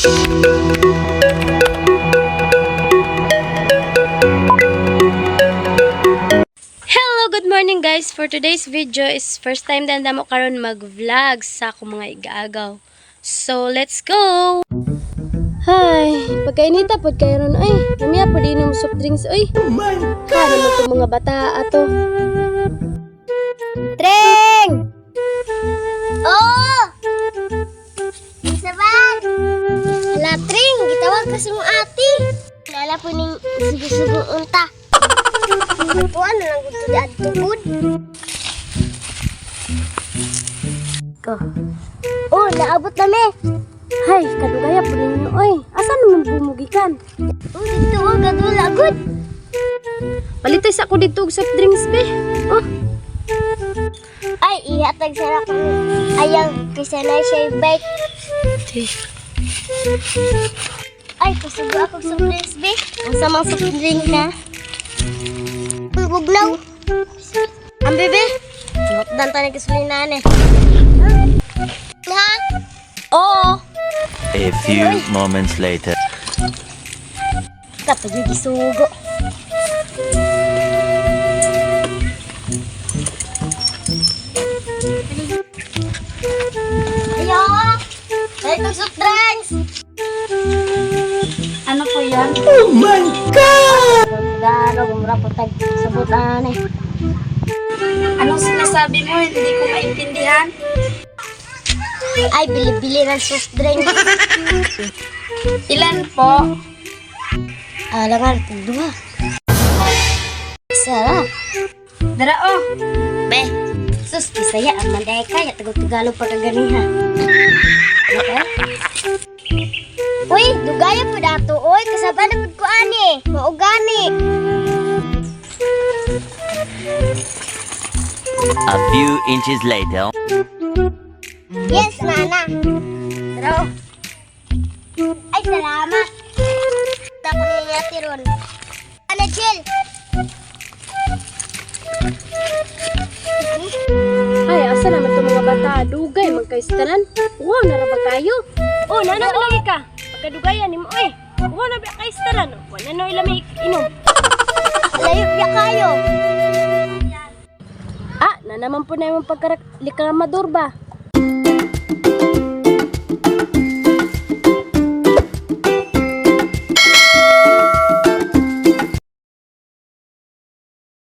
Hello, good morning, guys. For today's video is first time din damo karon mag-vlog sa akong mga igaagaw. So, let's go! Hay, pagkainita pod kayo ron ay. Mamaya pod inom soft drinks oy. Oh my God! Naman tong mga bata ato. Treng! Oh! Saban! Hala, Tring! Gitawag kasi mong ate. Lala po ning sugo-sugo unta. Tuan na lang gusto di adto gud. Ko. Oh, naabot na me. Hay, kadugaya pod ninyo oy. Asa naman bumugikan? Oh, dito oh, gadula gud. Palitoy sa ako dito og soft drinks be. Oh, Ay, ihatag sa ako. Ayaw, kasi na siya yung bike. te. Ay, kasugo ako sa drinks, be. Ang samang soft drink na. Bugnaw. Ang bebe? Hotdan ta ni gasolina eh. Ha? Oo. A few moments later. Kapag gisugo. Ayo! Ay, itong soft drinks! Ano po 'yan? Garo, gumura po tag sabutan eh. Anong sinasabi mo? Hindi ko maintindihan. Ay, bili-bili ng soft drink. Ilan po? Alangan, duha. Sarap. Dara oh. Be, sus, Bisaya, ang manday kaya, Tagalog pa kaganiha. Uy, dugaya po dato, oy, kasaba na pud ko ani, maugani. A few inches later. Yes, nana. Tara. Oh. Ay, salamat. Ako ni Ate Ron. Ano, Jill? Ay, asa naman itong mga bata? Dugay, magkaistanan. Wow, nara ba kayo? Oh, nana lagi ka. Pagkadugayan nimo oy. Wow, na ba kaistanan? Wala na ila may inom. Layo niya kayo. Ah, na naman po na yung pagkaraklamador ba?